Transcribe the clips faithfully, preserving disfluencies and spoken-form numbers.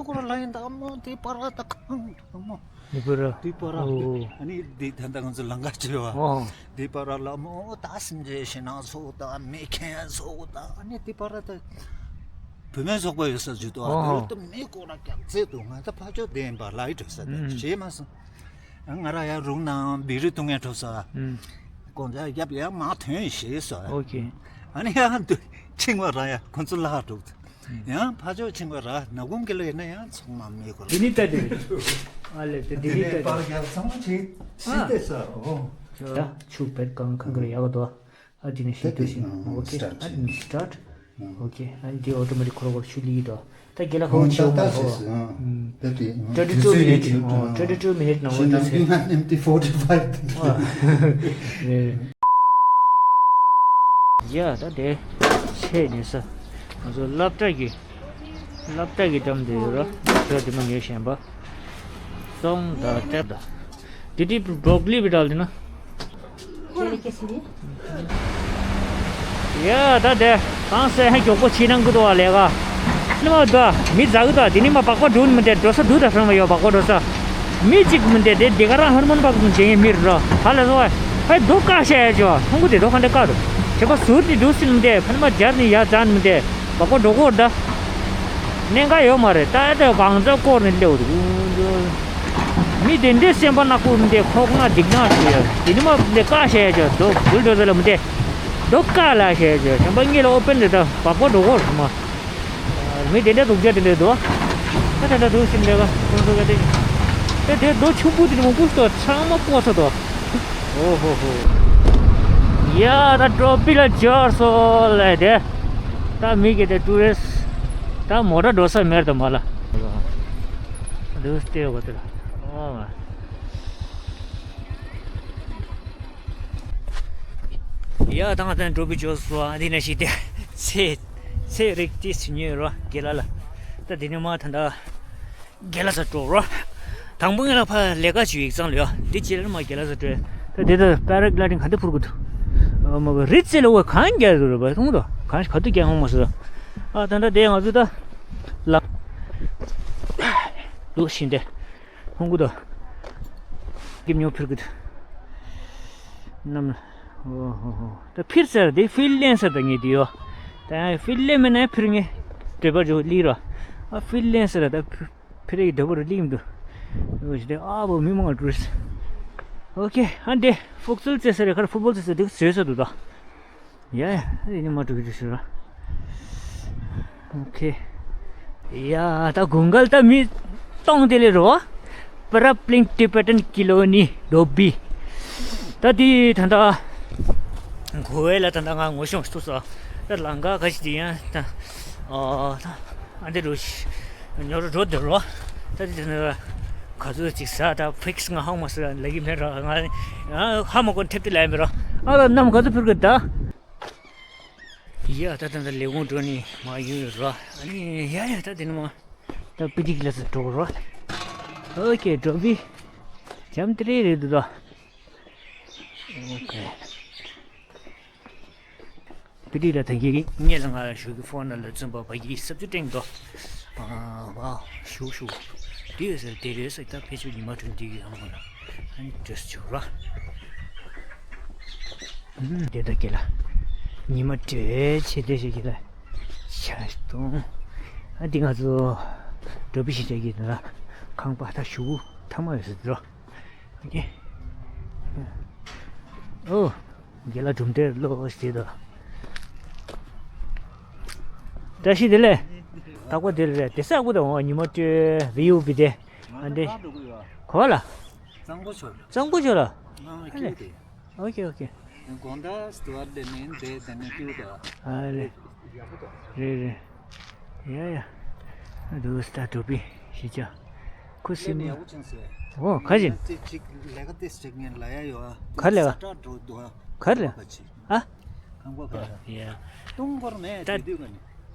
ཀོ་ར་ལ་ཡིན་ད་མོ་དེ་པར་ད་ཁང་མོ། མི་པར། དེ་པར། ཨོ། ཨ་ནི་དེ་ད་ད་ང་ཚོ་ལང་ཀ་བྱེད་བ། ཨོ། དེ་པར་ལ་མོ་ད་སེམས་ཅན་ཞེ་ན་ཚོ་ད་མེ་ཁེན་ཚོ་ད་ཨ་ནི་དེ་པར་ད་བུད་མེད་ཚོགས་པ་ཡོད་ས་བརྗོད་དོ། ཨོ། ཨ་དེ་ད་མི་ཀོ་ར་རྒྱག་རྩེ་དུ་ང་ད་ཕ་ཆོ་དེ་ཡིན་པ་ལ་ཡི་དྲོ་ས་ད་ཨུམ། བྱེད་མ་སོང་། ང་ར་ཡ་རུང་ནང་བི་རི་ཐུང་ངེ་འགྲོ་ས། ཨུམ། ཀོང་ཇ་རྒྱབ་ཡ་མ་ཐོན་ཞེས་སོ། ཨོ་ཁེ། ཨ་ནི་ཡ་འདུ་ཆིང་བ་ར་ཡ་ཁོང་ཚོ་ལ་འགྲོ། ཡང་ཕ་ཆོས་ཆིང་བ་ར་ནག་གུང་གི་ལོ་ཡིན་ན་ཡང་ཚང་མ་མེད་གོ། དེ་ནི་ལྟ་དེ་རེད། ཨ་ལེ་དེ་དེ་ནི་ལྟ་དེ་རེད། ཚང་མ་ཆིག་ཆིག་ཏེ་ས་ཨོ། ད་ཆུ་བེད་གང་གང་གི་ཡག་དོ། ཨ་དེ་ནི་ཤི་དུ་ཤི། ཨོ་ཁེ། ཨ་དེ་ནི་སི་ཊར་ཊི། ཨོ་ཁེ། ཨ་དེ་ཨོ་ཊོ་མེ་ཊིག་ཁོ་ར་ཁོ་ར་ཆུ་ལི་དོ། ད་རྒན་ལགས་ཁོང་ཆེ་བ་མ་རེད། ཨོ་ད་དེ་twenty two minute། ཨོ་twenty two minute ནང་ལོགས་ད་ཚེ། ཡ་ད་དེ་ཆེ་ནི་ས། ང་ཚོ་སློབ་གྲྭ་གི་སློབ་གྲྭ་གི་འགྲམ་དུ་ཡོད་ར། ཁྱོད་དེ་མ་ངས་ཞེན་པ། སོང་ད་ལྟ་ད། དེ་དེ་བྲོག་ལི་བི་ཏལ་དེ་ན། ཡ་ད་དེ་གང་ཟེར་ཧ་མགྱོགས་པོ་ཕྱི་ནང་གི་དོ་བ་ལས་ཀ་ནི་མ་དོ་མི་ཛ་གི་དོ། དེ་ནི་མ་བག་པ་འགྲོ་ནི་མི་དེ་འགྲོ་ས་དུ་ད་སོང་བ་ཡོད། བག་པ་འགྲོ་ས་མི་གཅིག་མི་དེ་དེ་དེ་ག་རང་ཧར་མོན་བག་ཙམ་བྱེད་ངེས་མི་རོ་ཧ་ལས་སོ། ཧ་དོ་ཀ་ཤ་ཡ་ཅོ་ཧོང་གུ་དེ་དོ་ག་འདྲ་ཀ་དོ་བྱེད་པ་ཟུར་དེ་འགྲོ་སྲིད་མི་དེ་ཕ་ནི་མ་སྦྱར་ནི་ཡ་ཛ་ནི་མི་དེ་བག་པ་འགྲོ་གོ་ད། གནད་འགག་ཡོད་མ་རེད། ད་ལྟ་གང་ཚ་བསྐོར་ནས་སླེབས་འདུག་མི་དེ་འདྲའི་སེམས་པ་ནག་པོ་མི་དེ་ཁོག་ནག་སྡིག་ནག་ཞིག་ཡོད། དེ་ནི་མ་དེ་བཀག་བྱས་ཀྱང་རྡོ་འགུལ་འགྲོ་ས་ལ་མི་དེ་རྡོ་བཀག་ལ་བྱས་ཀྱང་བྱམས་པ་ངེད་ལ་ཨོ་པན་རེད། ད་བག་པ་འགྲོ་གོ་རེད་མ། མི་དེ་འདྲ་སྡུག་ཅག་དེ་འདྲ་འདུག་ད་དེ་འདྲ་འདུག་སེམས་ལས་ཀ་ཁོང་ཚོ་ག་དེ་ད་དེ་རྡོ་ཆུང་པོ་དེ་ནི་མང་པོ་ཞིག་ཚང་མ་བཀོག་ཚར་འདུག་ཨོ་ཧོ་ཧོ། ཡ་ད་ཌོ་བི་ལ་འབྱོར་སོང་ལས་དེ། ད་མི་གི་དེ་ཊུ་རི་སི་ཊི་ད་མོ་ཊ་འགྲོ་ས་མེད་དོ་མ་ལ། འདུག་སྟེ་གོ་དེ་ལ་ཨོ་མ། ཡ་ད་ང་ད་ཌོ་བི་འབྱོར་སོང་། འདི་ན་ཞིག་དེ་ཚེ་ཚེ་རིག་ཏི་སི་ཉོས་རོ་དགེ་ལ་ལ། ད་འདི་ནས་མ་ད་ད། རྒྱལ་ལ་ས་འགྲོ་རོ། དང་པོ་ངེད་ལ་ཕ་ལས་ཀ་བྱུས་ཡིག་ཚང་ལ་ཡོད། འདི་རྗེས་ལ་མ་རྒྱལ་ལ་ས་འགྲོ། ད་དེ་ད་པ་ར་གི་ལའི་ཌིང་ག་འདི་འཕུར་གི་འདུག་ཨ་མ་བ་རི་རྩེ་ལ་འོ་གང་རྒྱལ་འདུག་ར་བ་མཐོང་དོ། གང་ག་དུ་རྒྱལ་ཧོང་མ་སོ། ཨ་ད་ད་དེ་ང་ཚོ་ད་ལ་ལུག་ཤིན་ཏེ་ཧོང་གི་འདུག་སྐྱིབས་ཉོ་འཕུར་གི་འདུག་ནམ་ལ་ཨོ་ཧོ་ཧོ། ད་ཕིར་ཟེར་དེ་ཕིར་ལེན་ཟེར་ད་ངེས་དེ་ཡོད། ད་ཕིར་ལེན་མེད་ན་ཕིར་ངེས་འདོད་པ་འཇོག་ལི་ར། ཨ་ཕིར་ལེན་ཟེར་ད་ཕིར། ཕེ་རེ་གི་འདོད་པ་རུ་ལིང་འདུག་འོ་ཞེ་དྲག་ཨ་བོ་མི་མང་ཊུ་རི་སི་ཊི། ཨོ་ཁེ། ཨ་འདྲེ་ཕུག་སུལ་རྩེ་ས་རེད། ཁར་ཕུཊ་བོལ་རྩེ་ས་འདུག་བཟོས་ས་འདུག་ད། ཡ་ཡ་ཨ་ནི་མ་ཊུ་གི་ཞུ་ར། ཨོ་ཁེ། ཡ་ད་དགུན་ཁ་ལ་ད་མི་སྟོང་དེ་ལས་རོ། པ་ར་པི་ལིང་ཊི་བེ་ཊན་ཀི་ལོ་ནི་ཌོ་བི། ད་དེ་ད་ད་གོ་བས་ལ་ད་ད་ང་ངོ་ཤོང་ཐུག་ས། ད་ལང་ཀ་ག་ཞིག་དེ་ཡང་ད་ཨ་ད། ཨ་འདི་རུ་ཉོ་རུ་འགྲོ་འདི་རུ། ད་འདི་ནི་ག་ཚོད་ཅིག་ཟ་ད་ཕིག་སི་ང་ཧང་མ་ཟ་ལ་གི་མེད་ར། ང་ཧ་མ་གོ་ཐེབས་ཏེ་ལ་ཡ་མེད་ར། ཨ་ལ་གནམ་ག་ཚོད་ཕུར་གི་ད། ཡ་ད་ད་ད་ལས་ཁུངས་འགྲོ་ནི་མ་ཡུན་ར། ཨ་ནི་ཡ་ཡ་ད་འདི་ནི་མ་ད་པི་ཏི་ལ་ས་འགྲོ་ར། ཨོ་ཁེ་འགྲོ་བི། འཇམ་ཏི་རེ་རེད་འདུག་ད། ཨོ་ཁེ། པི་ཏི་ལ་ད་གི་ངས་ལ་ང་ཞུ་གི་ཕོན་ལ་ལ་བཙུན་པ་བ་གི་སབ་ཅུ་ཏྲེང་དོ། ཨ་བ་ཞུ་ཞུ། དེ་ཡོད་ཟེར་དེ་རེད་ཟེར། ད་ཕེ་ཆུ་ཉི་མ་དྲུག་འདི་གི་ཧང་ལ་ཨ་ནི་འདྲེས་ཆུ་ར། ཨུམ་དེ་ད་གི་ལ་ཉི་མ་དྲོས་ཆེ་དེ་ཞིག་གི་ལ་ཆ་སྟོང་། ཨ་འདི་ང་ཚོ་འགྲོ་བི་ཞིག་བྱ་གི་ལ་ཁང་པ་ད་ཞུ་ཐ་མ་ཡོད་ཟེར་དོ། ཨོ་ཁེ། ཨོ། རྒན་ལགས་གྲུབ་འབྲས་བློ་ཞེས་དང་། བཀྲ་ཤིས་བདེ་ལེགས། རྟག་པར་བདེ་ལེགས་རེད། དེ་ས་སྐུ་དང་འོ་ཉི་མ་སྤྲོད་བི་ཡུ་བི་དེ། ཨ་འདྲེ། གོ་བ་ལ། གཙང་པོ་ཆོག་ལ། གཙང་པོ་ཆོག་ལ། ཨ་ལེ། ཨོ་ཁེ་ཨོ་ཁེ། དགོང་དག་སྟུ་ཝར་དེ་ནས་དེ་དེ་ནས་ཀྱུ་དང་། ཨ་ལེ། རེད་རེད། ཡ་ཡ། འདུག་སྟ་གྲོ་པི་ཞིག་ཅག་ཁུ་སིམ། ཡག་པོ་ཅིག་ཟེར། འོ་ག་བཞིན། ཅིག་ཅིག་ལས་ཀ་ཏེ་ཅིག་ངན་ལ་ཡ་ཡོ། ག་ལས་ཀ་ག་རེ་ལས་ཀ་ཁང་པ་ག་ཡ། ཏུང་སྐོར་མེད་ད་དུས་ག་ནི།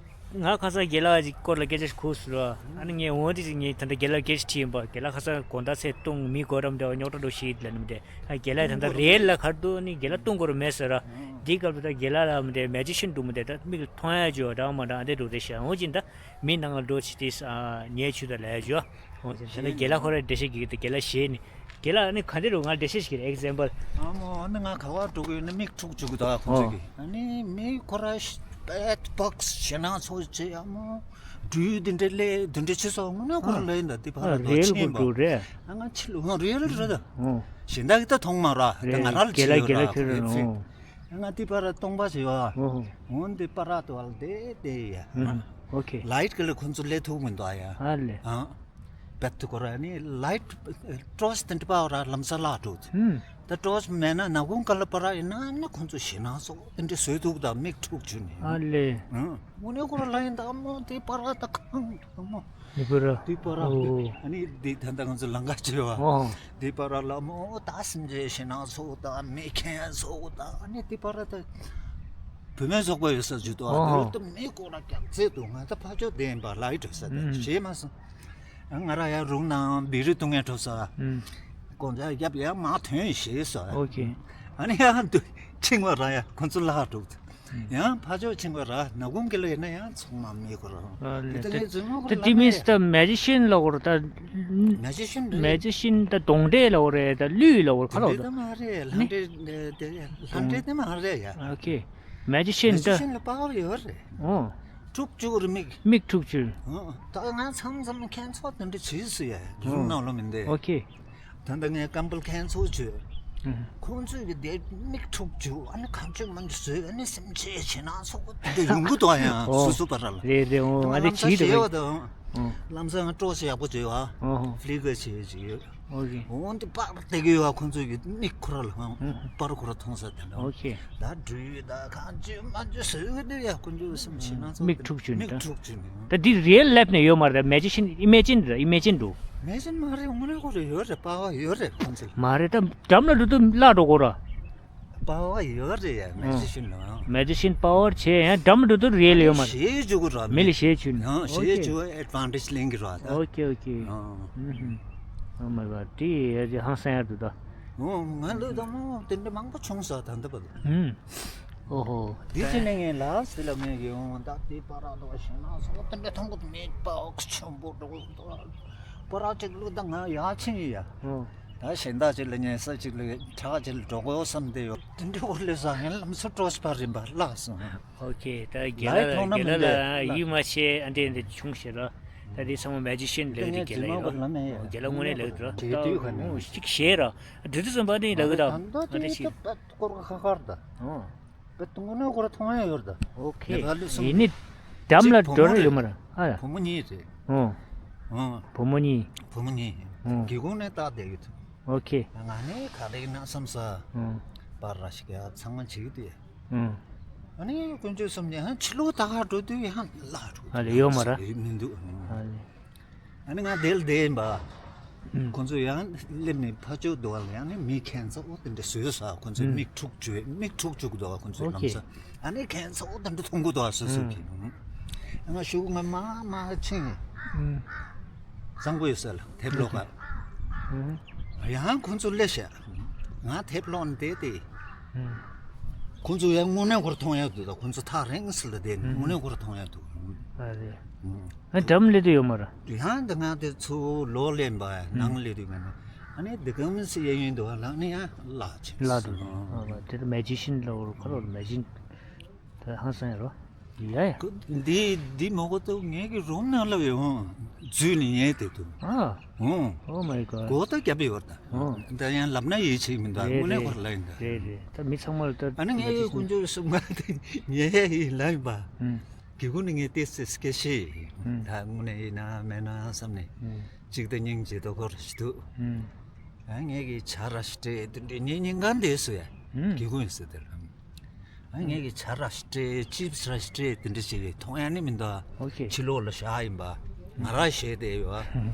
ང་ཁ་སང་རྒན་ལགས་ཀྱི་སྐོར་ལ་སྐད་ཆ་ཞིག་གོ་སོང་ར། ཨ་ནི་ངས་འོ་དེ་ཅིག་ངས་ད་ལྟ་རྒན་ལགས་སྐད་ཆ་དྲིས་ཡིན་པ། རྒན་ལགས་ཁ་སང་དགོང་དག་ཚེ་བཏུང་མི་གོ་རམ་འདྲ་བ་རྙོག་དྲ་འགྲོ་ཤེས་ལ་ནི་འདྲ། ཨ་རྒན་ལགས་ད་ལྟ་རེད་ལ་གར་འདུག་ཨ་ནི་རྒན་ལགས་བཏུང་དགོས་ར་མེད་ཟེར་ར། འདིའི་སྐབས་ལ་ད་རྒན་ལགས་ལ་མི་འདྲ་མེ་ཇི་ཤན་འདུག་མི་འདྲ། ད་མིག་ལ་མཐོང་ཡ་བྱོས་འདྲ་མ་འདྲ་ཨ་འདྲ་འགྲོ་རེད་ཤག་འོ་ཅིག་ད་མི་ནང་ལ་འགྲོ་ཅིག་དེ་ཉལ་ཆུ་ད་ལས་བྱོས། འོ་ཅིག་ད་ལྟ་རྒན་ལགས་ཁོ་ར་འགྲེལ་བཤད་གི་ད་རྒན་ལགས་ཞེད་ནི། རྒན་ལགས་ཨ་ནི་ག་འདྲ་རུ་ང་འགྲེལ་བཤད་ཞིག་གི་ཨེག་ཛམ་པལ། ཨ་མོ་ཨ་ནི་ང་ག་བར་འགྲོ་གི་ཡོད་ན་མིག་འཁྲུག་བཅུག་གི་འདུག་ཁོང་ཚོ་གི། ཨ་ནི་མི་ཁོ་ར་ཤ་པད་བག་ཞེ་ནག་ཚོ་བྱེད། ཨ་མོ་སྦྲུལ་འདི་འདྲ་ལས་འདི་འདྲ་བྱེད་སོང་། དངོས་གནས་ཁོ་ར་ལ་ཡིན་ད་འདི་ཕར་ཨ་ར་རེལ་ཕྱིན་པ། རེད། ཨ་ང་ཕྱི་ལོགས་རེལ་རེད་ད། གཞན་དག་གི་ད་མཐོང་མ་ར་ད་ང་ར་ལ་རྒན་ལགས་ཕྱི་རྒན་ལགས་ཡོད་ར་ཁྱེད་ར་ཨོ། ང་འདི་པར་སྟོང་པ་ཞིག་ཡོད། ཨོ། འོན་ཏེ་པར་དུ་བལ་དེ་དེ་ཡ། ཨོ་ཁེ། ལའིཊ་གི་ལ་ཁོ་ཚོ་ལས་ཐུག་མི་འདུག་ཡ། ཨ་ལེ། ཨ། བེད་དུ་ཁོ་ར་ནི་ལའིཊ་ཊོར་ཆི་དེ་འདྲ་པར་ལམ་སང་ལ་འགྲོ། ཨུམ། ད་ཊོར་ཆི་མེད་ན་ནག་ཁུང་ཀ་ལ་པར་ཡིན་ན་ནི་ཁོ་ཚོ་ཞེ་ནག་སོགས་དེ་འདྲ་བཟོས་འདུག་ད་མིག་འཁྲུག་བཅུག་ནི། ཨ་ལེ། ཨ། དངོས་གནས་ཁོ་ར་ལ་ཡིན་ད་མོ་དེ་པར་ད་ཁང་ད་མོ། ནི་པར། འདི་པར། ཨོ། ཨ་ནི་འདི་ད་ལྟ་ང་ཚོ་ལང་ཀ་བྱེད་བ། ཨོ། འདི་པར་ལ་མོ་ད་སེམས་ཅན་ཞེ་ནག་ཚོ་ད་མི་ཁེན་ཚོ་ད་ཨ་ནི་འདི་པར་ད་བུད་མེད་ཚོགས་པ་ཡོད་ས་བརྗོད་དོ། ཨོ། འདི་ལ་ད་མི་ཀོ་ལ་རྒྱག་རྩེད་དུ་ང་ད་ཕ་ཆོས་བདེན་པ་ལ་ཡི་བྲོས་ས་ད་ཨུམ། བྱེད་མ་སོང་། ང་ར་ཡ་རུང་ནང་བི་རི་བཏུང་ཡ་འགྲོ་ས། ཨུམ། ཀོང་ཇ་རྒྱབ་ཡ་མ་ཐོན་ཞེས་ས། ཨོ་ཁེ། ཨ་ནི་ཡ་འདུ་ཕྱིན་བ་ར་ཡ་ཁོ་ཚོ་ལ་འགྲོ། ཡང་ཕ་ཕྱོགས་ཕྱིན་པ་ར་ནག་ཁུང་གི་ལ་ཡིན་ན་ཡང་ཚང་མ་མེད་ཁོ་ར། ཨ་ལེ། དེ་ལྟ་ངས་རྫུན་མ་ཁོ་ད་ར་དེ་མིན་ལ་ད་མེ་ཇི་ཤན་ལ་གོ་ར་ད། མེ་ཇི་ཤན་རེད། མེ་ཇི་ཤན་ད་གདོན་འདྲེ་ལ་གོ་རེད་ད་ལུས་ལ་གོ་ར་ཁ་ལོ་ད། དེ་འདྲ་ད་མ་རེད་ལྷ་ནི་འདྲེ་དེ་ལྷ་འདྲེ་དེ་མ་རེད་ཡ། ཨོ་ཁེ། མེ་ཇི་ཤན་མེ་ཇི་ད། ཤན་ལ་པ་བ་ཡོད་རེད། ཨོ། འཁྲུག་བཅུག་རེད་མིག་མིག་འཁྲུག་བཅུག་ཨོ། ད་ང་མཚམས་མཚམས་ཁྱེད་ཚོ་དེ་འདྲ་བྱེད་སྲིད་ཡ་རུང་ཨོ་ནང་ལོ་མིན་ཏེ། ཨོ་ཁེ། ད་ལྟ་ངས་ཀམ་པལ་ཁན་ཚོ་བྱོས། ཁོང་ཚོས་ཀྱི་དེ་མིག་འཁྲུག་བཅུག་ཨ་ནི་གང་བྱོས་མ་བྱོས་བཟོས་ཨ་ནི་སེམས་ཅན་ཞེ་ནག་ཚོ་དེ་འདྲ་ཡོང་གི་འདུག་ཡང་ཨོ། སོ་སོ་བར་ལ། རེད་རེད་ཨོ། ང་ང་ལམ་དེ་སང་བྱིས་ཞེ་བ་འདུག་དང་། ཨོ། ལམ་སང་ང་སྤྲོ་ཞེ་ཡག་པོ་བྱོས་ཨ། ཨོ་ཧོ། ཕི་ལི་ཀ་བྱེད་ཅིག་ཡོད། ཨོ་ཡེ། འོན་ཏེ་པར་དེ་གི་ཡོད་ཁོང་ཚོས་ཀྱི་མིག་ཁོ་ར་ལ་ཧང་པར་ཁོ་ར་མཐོང་ས་དེ་འདྲ། ཨོ་ཁེ། ད་འགྲུལ་ད་གང་བྱོས་མ་བྱོས་བཟོས་གི་འདུག་ཡ་ཁོང་ཚོས་སེམས་ཞེ་ནག་ཚོ་མིག་འཁྲུག་བཅུག་མིག་ད། འཁྲུག་བཅུག་ནས། ད་འདི་རི་ཡལ་ལའིཕ་ནས་ཡོད་མ་རེད། མེ་ཇི་ཤན་ཨི་མེ་ཇིན་རེད། ཨི་མེ་ཇིན་འདུག་མེ་ཇིན་མ་རེད། དངོས་གནས་ཁོ་རེ་ཡོད་རེད། པ་བ་ཡོད་རེད་ཁོང་ཚོ་ལ། མ་རེད་ད་འགྲམ་ལ་འགྲོ་དུས་བརླག་འགྲོ་གོ་ར། པ་བ་ཡོད་རེད་ཡ་མེ་ཇི་ཤན་ལ། མེ་ཇི་ཤན་པ་ཝར་བྱས་ཡང་འགྲམ་ལ་འགྲོ་དུས་རི་ཡལ་ལ་ཡོད་མ་རེད། ཞེས་བརྗོད་གོ་ར་མི་ལ་ཞེས་བརྗོད་ནི། ཡང་ཞེས་བརྗོད་ཨེ་ཌི་ཝན་ཊེ་ཇི་ལེན་གི་ར་ད། ཨོ་ཁེ་ཨོ་ཁེ། ཨོ་མའི་གོཌ་དེ་ཡ་ཧང་སང་ཡ་འདུག་ད། ཨོ་ང་ལོས་ད་མོ་དེ་འདྲ་མང་པོ་བྱུང་ས་ད་འདི་པ་ད། ཨོ་ཧོ། དེ་ཅི་ནས་ངས་ལ་སི་ལ་ངས་ཡོང་ད་དེ་པ་ར་ལོ་ཞེ་ན་སོ་དེ་འདྲ་མཐོང་གི་མེད་པ་ཨོ་ཁ་ཆེན་པོ་འགྲོ་གི་འདུག་པ་ར་ཅིག་ལུག་ད་ང་ཡ་ཆིང་ཡ། ཨོ། ད་གཞན་དག་ཅིག་ལ་ཉལ་ས་ཅིག་ལ་ཁྲག་ཅིག་ལ་འགྲོ་དགོས་བསམ་དེ་ཡོད། དེ་འདྲ་འོ་ལེ་ས་ངན་ལམ་སུ་སྤྲོ་ཞིག་པ་རིམ་པ་བརླག་སོང་། ཨོ་ཁེ། ད་རྒན་ལགས་ལ་ཡིག་མཐོང་ན་རྒན་ལགས་མི་འདུག་ལ་ཡིད་མ་ཆེས་ཨ་འདྲས་འདི་བྱུང་ཞེས་ལ། ད་དེ་ཚང་མ་མེ་ཇི་ཤན་ལབ་དེ་རྒན་ལགས་ཡིན་རོ། རྒན་ལགས་དངོས་གནས་ལབ་དེ་རོ། ད་ངོ་ཞིག་ཞེས་ར། འདི་དུས་ཙམ་པ་ནི་ལབ་གི་ད། ད་དེ་ཞིག་ཀོར་ཁ་ཁར་ད། ཨོ། དངོས་གནས་ཀོར་མཐོང་ཡ་ཡོད་ད། ཨོ་ཁེ། ཡིན་ནི་འགྲམ་ལ་འགྲོ་ར་ཡོད་མ་ར། ཨ་ཡ། བུ་མོ་གཉིས་རེད། ཨོ། ཨོ། བུ་མོ་གཉིས། བུ་མོ་གཉིས། ཨོ། སྒེའུ་ཁུང་ནས་བལྟས་བསྡད་ཡོད། ཨོ་ཁེ། ང་ནི་ག་རེ་ཡིན་ན་བསམ་ས། ཨོ། པར་ར་ཞིག་ཡ་ཚང་མ་བྱེད་ཀྱི་འདུག་ཨོ། ཨ་ནི་དཀོན་མཆོག་གསུམ་ནས་ཕྱི་ལོགས་ད་ག་འགྲོ་དུས་ཡང་བརླག་འགྲོ། ཨ་ལེ་ཡོད་མ་ར། མི་འདུག་ཨ་ལེ། ཨ་ནི་ང་དེ་ལ་བསྡད་ཡིན་པ། ཨུམ། ཁོང་ཚོ་ཡང་སླེབས་ནས་ཕར་ཕྱོགས་འདུག་བ་ལ་ཡང་ནི་མི་ཁྱད་མཚར་འོ་དེ་འདྲ་བཟོས་ས་ཁོང་ཚོས་ཨུམ། མིག་འཁྲུག་བཅུག་མིག་འཁྲུག་བཅུག་འདུག་བ་ཁོང་ཚོས་ཨོ་ལམ་ཁེ། ས་ཨ་ནི་ཁྱད་མཚར་འོ་དེ་འདྲ་མཐོང་གི་འདུག་བ་སོ་སོ་ཨུམ། གིས། ང་ཤུགས་ང་མ་མ་ཕྱིན། ཨུམ། གཙང་པོ་ཡོད་ས་ལ་དེབ་ལོག་ག་ཨུམ། ཡང་ཁོང་ཚོ་སླེབས་ཤག་ང་དེབ་ལོག་ནས་བསྡད་དེ། ཨུམ། ཁོང་ཚོ་ཡང་དངོས་གནས་ཁོར་མཐོང་ཡག་འདུག་ད་ཁོང་ཚོ་ཐག་རིང་ས་ལ་བསྡད་ནས་ཨུམ། དངོས་གནས་ཁོར་མཐོང་ཡག་འདུག་ཨ་རེད། ཨ་འགྲམ་སླེབས་དུས་ཡོད་མ་རེད། ཡང་འདི་ང་དེ་ཚུར་ལོག་ལེན་པ་ནང་སླེབས་དུས་མེད་ན་ཨ་ནི་འདི་གམ་སི་གཡས་གཡོན་དུ་བ་ལག་ནི་ཡང་བརླག་ཕྱིན་བརླག་འགྲོ་ཨ་དེ་ལ་མེ་ཇི་ཤིན་ལ་འོར་ཁ་ལོར་མེ་ཇི་ཤིན་དེ་ཧང་སང་ཡ་རོ། ཡ་ཡ། འདི་འདི་མོ་གོ་ཏོ་ངེད་ཀྱི་རུམ་ནང་ལ་ཡོང་འཛུལ་ནས་ཉལ་དེ་དུ་ཨ། ཨོ། Oh my god། གོ་ད་རྒྱབ་ཡོད་ད། ཨོ། ད་ཡང་ལབ་ན་ཡིད་ཆེས་མི་འདུག་རེད་དངོས་གནས་རེད། ཁོ་ལ་ཡིན་ད། རེད་རེད་ད་མི་ཚང་མ་ལ་ད་ཨ་ནི་ངེད་ཀྱི་དཀོན་མཆོག་གསུམ་ཀ་དེ་ཉལ་ཡ་ཡིན་ལབ་ཡིན་པ། ཨུམ། སྒེའུ་ཁུང་ནས་ངས་ཏོག་ཙམ་སྐད་ཆ་བཤད། ཨུམ། ད་དངོས་གནས་ཡིན་ན་མེད་ན་བསམ་ནས། ཨུམ། གཅིག་ད་སྙིང་རྗེ་དོ་ཁོར་ཞིག་འདུག་ཨུམ། ཨ་ངས་ཀྱི་ཇ་ར་ཞིག་སྤྲད་དེ་འདྲ་ངས་ཉིན་གང་འདས་སོ་ཡ། ཨུམ། སྒེའུ་ཁུང་ཡིན་ཟེར་དེར། ཨ་ངས་ཀྱི་ཇ་ར་ཞིག་སྤྲད་ཅིབ་སི་ར་ཞིག་སྤྲད་དེ་འདྲ་ཞིག་མཐོང་ཡ་ནི་མི་འདུག་ཨོ་ཁེ། ཕྱི་ལོགས་ལ་བཞག་ཡིན་པ། ང་ར་བཞེས་བསྡད་ཡོད། ཨུམ།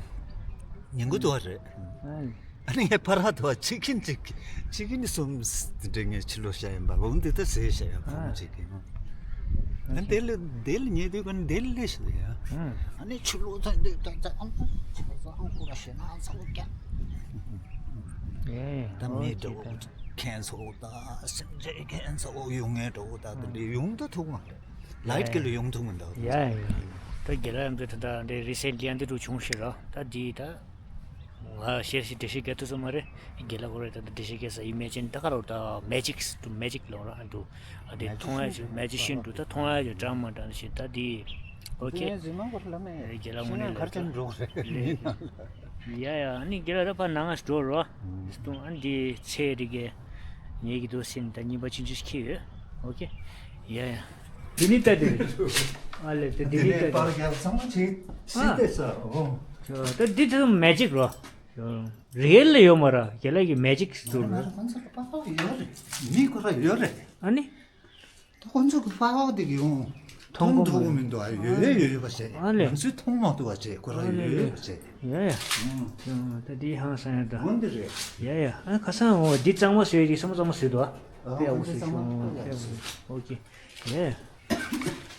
ཉིན་གུང་དུ་བ་རེད། ཨ། ཨ་ནི་ངས་ཕ་རག་ཏུ་བ་ཆི་ཁིན་ཅིག་ཆི་ཁིན་གསུམ་དེ་འདྲ་ངས་ཕྱི་ལོགས་བཞག་ཡིན་པ་འོ་འདི་ལྟ་ཟེར་བཞག་ཡ་ཕ་མ་ཨ། ཅིག་གིས། ཨ་ནི་དེ་ལ་དེ་ལ་ཉལ་དུས་ཀ་ནི་དེ་ལ་སླེབས་ཤི་ཡ། ཨ་ནི་ཆུ་ལོག་ཚ་འདུག་ད་ད་ཨང་ཆུ་ལོག་ཚ་ཨང་ཀུ་ར་ཤེ་ན་ཚ་བོ་ཀྱ། ད་མི་འགྲོ་ཁན་ཚོ་ད་སེམས་ཅན་ཁན་ཚོ་ཡོང་ངེ་འགྲོ་ད་དེ་འདྲ་ཡོང་ད་ཐུག་མ་རེད། ལའིཊ་གི་ལ་ཡོང་ཐུབ་མི་འདུག་ཡ་ཡ། ད་རྒྱ་ལ་ཡང་འདི་ད་ད་འདི་རི་སེན་ལི་ཡང་འདི་འགྲོ་བྱུང་ཤི་ར་ད་འདི་ད། ང་ཤེས་ཤེས་འགྲེལ་བཤད་རྒྱག་ཐུབ་ས་མ་རེད། རྒན་ལགས་ཁོ་རེ་ད་ལྟ་འགྲེལ་བཤད་རྒྱག་ས་ཡིན་མེད་ཅན་ད་ག་རོ་ད་མེ་ཇིག་ཏུ་མེ་ཇིག་ལོང་ར་འདུག་ཨ་དེ་མཐོང་ཡ་ཅིག་མེ་ཇི་ཤན་འདུག་ད་མཐོང་ཡ་ཅིག་གྲང་མ་གྲང་ཞིག་ད་དེ་ཨོ་ཁེ། རྒན་ལགས་དངོས་གནས་ལ་ཡ་ཡ་ཨ་ནི་རྒན་ལགས་ད་ཕར་ནང་ང་འགྲོ་རོགས་ཨ་ནི་དེ་ཚེ་རི་གེ་ཉེ་གི་འདུག་སེམས་ད་གཉིས་པ་ཆུང་ཆུང་ཞིག་ཁེ་ཡོད་ཨོ་ཁེ། ཡ་ཡ། དེ་ནི་ལྟ་དེ། ཨ་ལེ་དེ་དེ་ནི་ལྟ་དེ། པར་རྒྱབ་ཚང་མ་བྱེད་སྲིད་དེ་ས་འོ། ད་འདི་ཚོ་མེ་ཇིག་རོ། རི་ཡལ་ལ་ཡོད་མ་ར་རྒྱ་ལ་གི་མེ་ཇིག་ཟུར་རོ། ང་ཁོང་ཚོ་ལ་པགས་པ་ཡོད་རེད། མི་ཁོ་ར་ཡོད་རེད། ཨ་ནི། ད་ཁོང་ཚོ་གི་པགས་པ་དེ་གི་ཡོང་། མཐོང་གོ་མཐོང་ཐུབ་མི་མི་འདུག་ཨ་ཡོད་ཡོད་ཡོད་པ་བྱས། ཨ་ལེ། ང་ཚོས་མཐོང་མ་ཐུབ་པ་བྱས་ཁོ་ར་ཡོད་ཡོད་པ་བྱས། ཡ་ཡ། ད་འདི་ཧང་སང་ཡ་ད། འོན་ཏེ་རེད། ཡ་ཡ་ཨ་ཁ་སང་འོ་འདི་གཙང་མ་བཟོས་ཀྱི་སོ་མ་གཙང་མ་བཟོས་འདུག་ཨ། ཨ་དཔེ་ཡག་པོ་བཟོས་ཤོག་ཨ་ཨོ་ཁེ། ཡ་ཡ།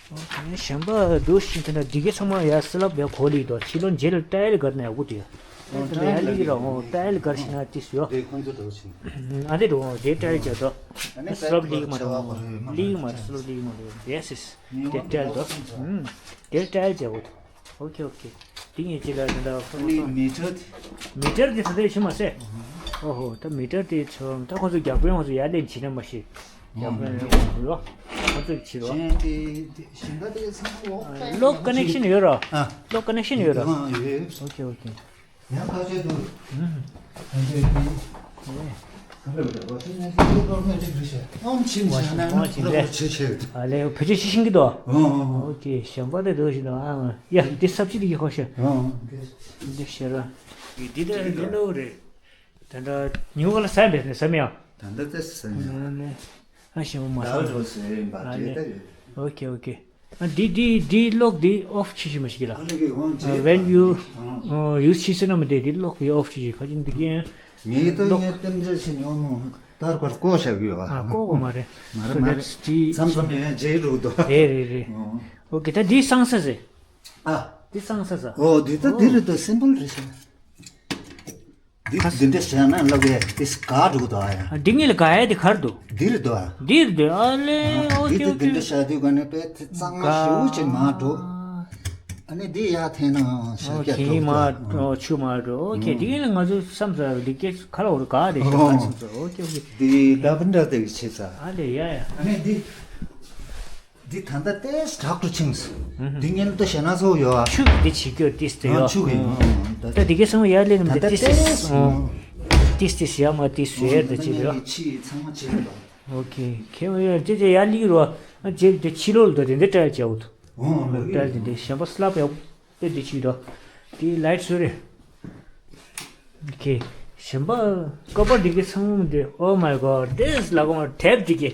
ཨོ་ཁེ་གཞན་པ་འདུག་ཤིང་དེ་འདྲ་འདི་གའི་ཚང་མ་ཡ་སི་ལབ་ཡ་གོ་ལིག་དོ་ཕྱི་ལོ་འཇལ་ལ་ཏའེལ་གར་ན་ཡག་པོ་འདུག་ཡ། ཨོ་ཏའེལ་ལིག་ར་ཨོ་ཏའེལ་གར་ཤི་ན་ཏིས་ཡོ། དེ་ཁོང་ཚོ་འགྲོ་ཤིང་། ཨ་དེ་འགྲོ་ཨོ་དེ་ཏའེལ་བྱ་དོ། སི་ལབ་ལིག་མ་རེད་ཨོ་ལིག་མ་རེད་སི་ལབ་ལིག་མ་རེད་དེ་སིས་དེ་ཏའེལ་དོ། དེ་ཏའེལ་བྱ་དགོས་དོ། ཨོ་ཁེ་ཨོ་ཁེ། དེ་ངས་ཅི་ལ་དེ་འདྲ་ཁོ་ནི་མི་ཊར་དེ། མི་ཊར་དེ་ད་ལྟ་ཤི་མ་ཟད། ཨོ་ཧོ་ད་མི་ཊར་དེ་ཚོ་ད་ཁོ་ཚོ་རྒྱག་པོའི་ཁོ་ཚོ་ཡར་ལེན་བྱེད་ན་མ་ཤེས། རྒྱག་པོའི་ཁོ་ཚོ་ཡོ། ཁོ་ཚོ་བྱེད་རོ། གཞན་དེ་ཞིང་ཁ་དེ་ཚང་མ་ལོག་ལོག་ཀ་ནེག་ཤན་ཡོད་རོ། ཨ། ལོག་ཀ་ནེག་ཤན་ཡོད་རོ། ཨ་ཡོད། ཨོ་ཁེ་ཨོ་ཁེ། ཡང་ཁ་ཆེ་འདུག་ཨ་ལེ་བོད་ཆས་ཤིང་གི་འདུག་ཨོ་ཁེ་ཞན་པ་དེ་འདུག་ཤིང་འདུག་ཨ་ཡ་འདི་སབ་ཅི་དེ་གི་ཁོ་ཤ། འདི་ཤེ་ར། འདི་དེ་ནོ་རེད། དེ་འདྲ་ཉུང་བ་ལ་ཟ་བས་ནས་ཟ་མི་ཡང་། ད་ལྟ་ཏེ་ཟ་མི་ཡང་། ཨ་ཞེ་མོ་མ་ཟ། ཨོ་ཁེ་ཨོ་ཁེ། ཨ་འདི་འདི་འདི་ལོག་འདི་ཨོཕ་བྱེད་ཤེས་མ་ཤེས་ལ། When you use བྱེད་ཟེར་ན་མི་འདི་འདི་ལོག་འདི་ཨོཕ་བྱེད་ཤེས་ཁ་ཅིག་འདི་གན། ངའི་ཏོ་ངའི་ཏེམ་ཅེ་ཞིག་ཉོ་མོ་ཏར་པར་ཀོ་ཤ་གི་ཡོད་ཨ། ཀོ་གོ་མ་རེད། མ་རེད་མ་རེད། མཚམས་མཚམས་ཡང་ཇེ་རུ་དོ། རེད་རེད་རེད། ཨོ་ཁེ་ད་འདི་སང་ས་ཟེར། ཨ། འདི་སང་ས་ཟ། ཨོ་འདི་ད་འདི་རེད་དོ་སིམ་པལ་རེད་ཤག་འདི་འདི་འདྲ་བྱས་ན་ལབ་ཡས་དེ་ག་འགྲོ་གི་འདུག་ཨ་ཡ། འདི་ངེད་ལ་ག་ཡ་དེ་གར་འདུག་འདི་རེད་འདུག་ཨ། འདི་རེད་འདུག་ཨ་ལེ་ཨོ་ཁེ་ཨོ་ཁེ། འདི་འདྲ་བྱ་དུས་ག་ནས་པས་དེ་གཙང་མ་ཞེ་པོ་ཅིག་མ་འགྲོ། ཨ་ནི་འདི་ཡ་འཐེན་ན་ཤ་ཨོ་རྒྱ་ཁེ་འགྲོ་མ་འགྲོ་ཆུ་མ་འགྲོ་ཨོ་ཁེ། འདི་ངེད་ལ་ང་ཚོ་བསམ་ཚར་འདི་སྐད་ག་ལ་འོར་ག་དེ་ཤ་ཨོ་བསམ་ཚར་ཨོ་ཁེ་ཨོ་ཁེ། འདི་ད་བུ་འདྲ་དེ་བྱེད་ས། ཨ་ལེ་ཡ་ཡ། ཨ་ནི་འདི། འདི་ད་ལྟ་ཏེས་དྲག་ཏུ་ཕྱིན། འདི་ངན་ཏུ་ཞེ་ན་ཚོ་ཡོད་ཨ། ཆུ་འདི་བྱེད་རྒྱུ་ཏིས་ཏེ་ཡོད། ཆུ་གི། ད་འདི་གའི་སང་ཡར་ལེན་ད་ལྟ་ཏིས་ཏེས། ཏིས་ཏིས་ཡ་མ་ཏིས་ཟེར་ད་ཅི་ཡོད། ཕྱི་ཚང་མ་བྱེད་ལ། ཨོ་ཁེ་ཁེ་མ་ཡོད་ཅེ་ཅེ་ཡར་ལིག་རོ། ཨ་ཅེ་དེ་ཕྱི་ལོག་ལ་དེ་འདི་ཏྲལ་བྱའོ། ཏྲལ་དེ་འདི་ཞན་པ་སླབ་ཡོད། དེ་འདི་ཕྱི་རོ། དེ་ལའིཊ་སུ་རེད། ཨོ་ཁེ་ཞན་པ་ཀ་པར་འདི་གའི་ཚང་མ་འདི། Oh my god this ལ་གོ་མ་ཐེབ་འདི་གའི།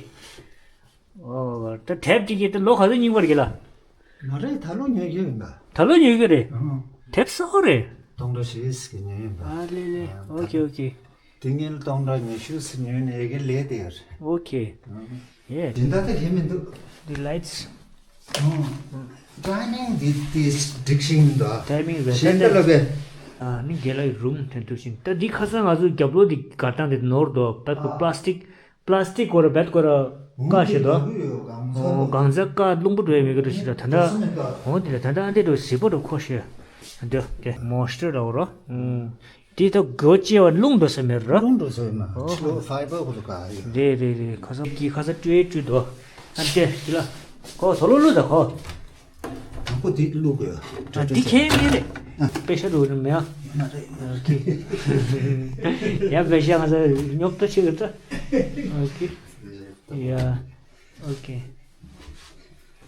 ཨོ། ད་དེབ་ཅིག་གིས་ད་ལོ་ག་ཚོད་རྙིང་པ་རེད་ལ། མ་རེད་ད་ལོ་ཉོ་རྒྱུ་ཡིན་པ། ད་ལོ་ཉོ་རྒྱུ་རེད། ཨང་། དེབ་གསར་པ་རེད། སྟོང་ཕྲག་བཞི་བཅུ་ཞིག་ཉོས་ཡིན་པ། ཨ་ལེ་ལེ། ཨོ་ཁེ་ཨོ་ཁེ། དེ་ངས་སྟོང་ཕྲག་ཉི་ཤུ་ཞིག་ཉོས་ནས་ཡ་གི་ལས་དེ་ཡོད་རེད། ཨོ་ཁེ། ཨང་། ཡེ། དེ་འདྲ་ད་ཧེ་མི་འདུག་དེ་ལའིཊ། ཨང་། ཊའི་མིང་འདི་དེ་འགྲིག་ཤིང་འདུག་ཊའི་མིང་རེད་ཞེས་ད་ལབ་པས། ཨ་ནི་རྒན་ལགས་ཀྱི་རུམ་དེ་འདུག་ཤིང་ད་འདི་ཁ་སང་ང་ཚོ་རྒྱབ་ལོགས་འདི་གར་སྟངས་དེ་ནོར་འདུག་ད་ཁོ་པ་ལ་སི་ཊིག་པ་ལ་སི་ཊིག་སྐོར་བེད་སྐོར་བཀག་བཞག་འདུག་ཨོ་གང་ཚ་བཀག་རླུང་བུ་འགྲོ་ཡ་མེད་གི་འགྲོ་ཞིག་ལ་ད་ལྟ། འོ་དེ་ལ་ད་ལྟ་ཨ་འདི་འགྲོ་ཟི་པོ་འགྲོ་ཁོ་ཤེས། འདི་དེ་མོ་ཨིས་ཅར་ལ་འོ་རོ། དེ་ད་སྒོ་ཕྱེ་བ་རླུང་འགྲོ་ས་མེད་རོ། རླུང་འགྲོ་ས་ཡོད་མ། ཨོ་ཕྱི་ལོགས་ཕའི་བར་གོ་ལ་ག་ཡོད། རེད་རེད་རེད་ཁ་སང་གི་ཁ་སང་སྤྲོད་སྤྲོད་འདུག་ཨ་འདི་དེ་ལ་ཁོ་ཐོ་ལོ་ལུ་ད་ཁོ། དང་པོ་འདི་བླུག་དགོས། ཨ་འདི་ཁྱེད་ངེས་རེད། པེ་ཤ་རུ་ནི་མེད་ཨ། མ་རེད། ཨོ་ཁེ། ཡ་པེ་ཤ་ང་ཚོ་ཉོབ་ཏོ་ཆེ་གི་ད། ཨོ་ཁེ། ཡ། ཨོ་ཁེ།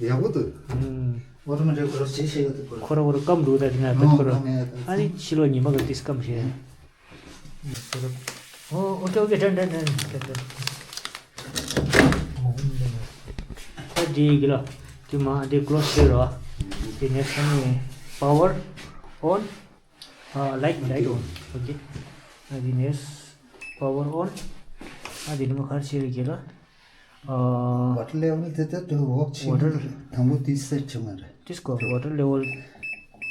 ཡག་པོ་འདུག་ཨོ་ཏོ་མ་ཊིག་ཁོ་ར་ཇེ་ཤེས་ཡོད་འདུག་ཁོ་ར་ཁོ་ར་སྐམ་འདུག་ད་དེ་ན་བེད་ཁོ་ར། ཨ་ནི་ཕྱི་ལོགས་ཉི་མ་གི་ཏིས་སྐམ་ཤེས། ཨོ་ཨོ་ཁེ་ཨོ་ཁེ་དྲན་དྲན་དྲན་དྲན་དྲན། ད་འདི་གི་ལ་དེ་མ་འདི་ཀློ་སི་བྱེད་རོགས། དེ་ནས་ས་ནས་པ་ཝར་ཨོན། ཨ་ལའིཊ་ལའིཊ་ཨོན། ཨོ་ཁེ། ཨ་དེ་ནས་པ་ཝར་ཨོན། ཨ་དེ་ནས་མ་གར་བྱེད་རེད་གི་ལ། ཨ། Water level དེ་ད་དུ་འོག་ཕྱིན། Water དང་པོ་དེ་སེ་བྱུང་བ་རེད། དེ་སྐོར་water level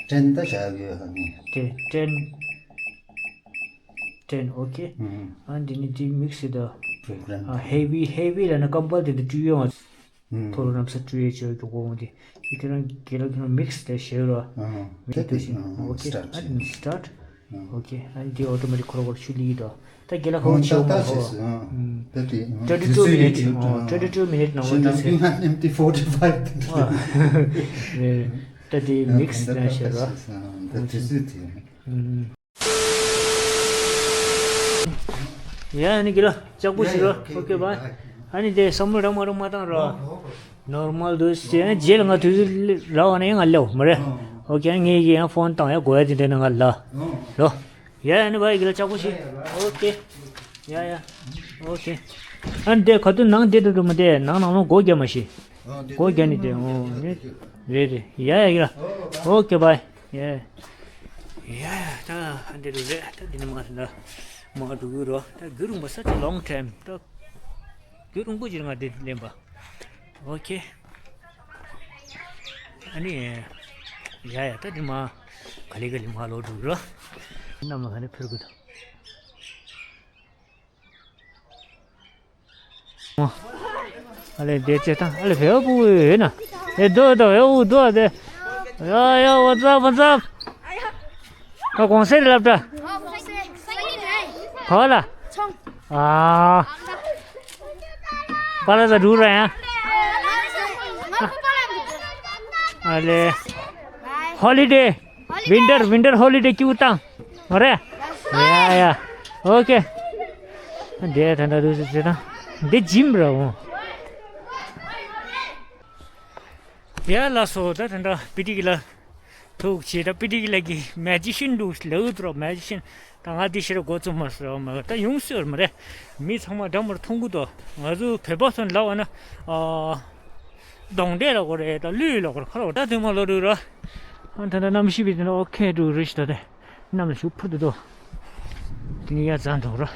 ten ད་བཞག་ཡོད་ཨ་ནི། དེ་ten ten okay། ཨ་འདི་ནི་དེ་mix དེ་ད་program ཨ་heavy heavy ལ་ན་ཀམ་པལ་དེ་ད་བཀྲུ་ཡོང་ཨ། ཐོ་རུ་རྣམ་ས་བཀྲུ་ཡས་བྱས་མགྱོགས་པོ་འོང་དེ། དེ་ཁྱེད་རང་རྒན་ལགས་ཁྱེད་རང་mix དེ་བྱས་རོགས། ཨ་མིག་དེ་བྱས་okay ཨ་ནི་start བྱས། Okay ཨ་ནི་དེ་automatic ཁོ་རང་ཁོ་རང་ཆུ་ལི་དོ། ད་རྒན་ལགས་ཁོ་བྱེད་མ་ཧོ། ད་དེ་twenty two minute twenty two minute ནང་ལ་འདི་ཚེ། Empty forty five ད་དེ་mix ན་བྱས་རོགས། ད་དེ་སུས་དེ། ཡ་ཨ་ནི་གི་ལ་ལྕགས་པོ་ཞིག་རོ། Okay bye། ཨ་ནི་དེ་བསམ་བློ་རང་མ་རང་མ་བཏང་རོ། Normal དུ་ཟེར་རྗེས་ལ་ང་དུས་ཚོད་རག་པ་ན་ཡང་ང་ལེའོ་མ་རེད། Okay ངས་ཀྱི་ཡང་ཕོན་བཏང་ཡ་གོ་ཡ་དེ་འདྲ་ན་ང་ལ་རོ། ཡ་ཨ་ནི་བ་ཡི་གི་ལ་ལྕགས་པོ་ཞིག Okay ཡ་ཡ། Okay ཨ་ནི་དེ་ག་དུས་ནང་དེ་དུ་དུ་མ་དེ་ནང་ནང་ལོ་སྒོ་རྒྱབ་མ་ཤི། སྒོ་རྒྱབ་ནི་དེ་འོ་ནི་རེད་རེད། ཡ་ཡ་གི་ལ་Okay bye། ཡ་ཡ་ད་ཧ་འདི་རུ་རེད། ད་འདི་ནི་མ་རེད་ད། མ་འགྲོ་གི་རོ། ད་རྒྱུན་རིང་པོ་such a long time ད། རྒྱུན་རིང་པོ་ཅིག་ང་འདི་ལེན་པ། Okay ཨ་ནི་ཡ་ཡ་ད་འདི་མ་ག་ལེ་ག་ལེ་མ་ལོག་འགྲོ་གི་རོ། གནམ་ལ་ག་ནས་འཕུར་གི་འདུག་ཨ་ལེ་དེ་ཅེ་ཐང་ཨ་ལེ་བེའུ་པུ་ཡོད་ན། ཨེ་དོ་དོ་བེའུ་དོ་དེ། ཡ་ཡ་what's up what's up། ད་གོང་སེ་རི་ལབ་ད། ག་བ་ལ། ཨ། པ་ལ་ད་རུ་ར་ཡ། ཨ་ལེ། Holiday winter winter holiday ཀྱུ་ཏང་། མ་རེད། ཡ་ཡ། Okay འདི་ད་ད་རུ་ཟེར་ད། འདི་gym ར་འོང་། ཡ་ལགས་སོ། ད་ད་ད་པི་ཏི་གི་ལ་ཐུག་ཆེ། ད་པི་ཏི་གི་ལ་གི་magician འདུག་ལ་འུ་ཐུ་རོ་magician། ད་ང་འདི་ཤི་ར་འགོ་རྩོམ་མ་སོ་མ་ད་ཡོང་སྲོལ་མ་རེད། མི་ཚང་མ་འདྲ་མོར་མཐོང་གི་འདུག་ང་ཚོ་བོད་པ་ཚོ་ལབ་པ་ན་ཨ། གདོང་འདྲེ་ལ་གོ་རེད། ད་ལུས་ལ་གོ་རེད། ཁ་ལ་གོ་ད་དུས་མ་ལོ་རུ་ར། ཨ་ད་ད་གནམ་གཤིས་པའི་དེ་ན་okay འདུག་རེད་ཤི་ད་དེ། གནམ་ལ་ཞུགས་ཕུ་དུ་དོ། དེ་ནི་ཡ་རྫ་འདུག་ར།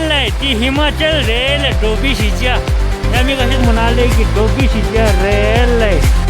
ལས་དེ་ཧི་མ་ཅལ་རེད་ལས། ཌོ་བི་གཞིས་ཆགས། ཡ་མི་ག་ཤེད་མ་ན་ལི་གི་ཌོ་བི་གཞིས་ཆགས་རེད་ལས།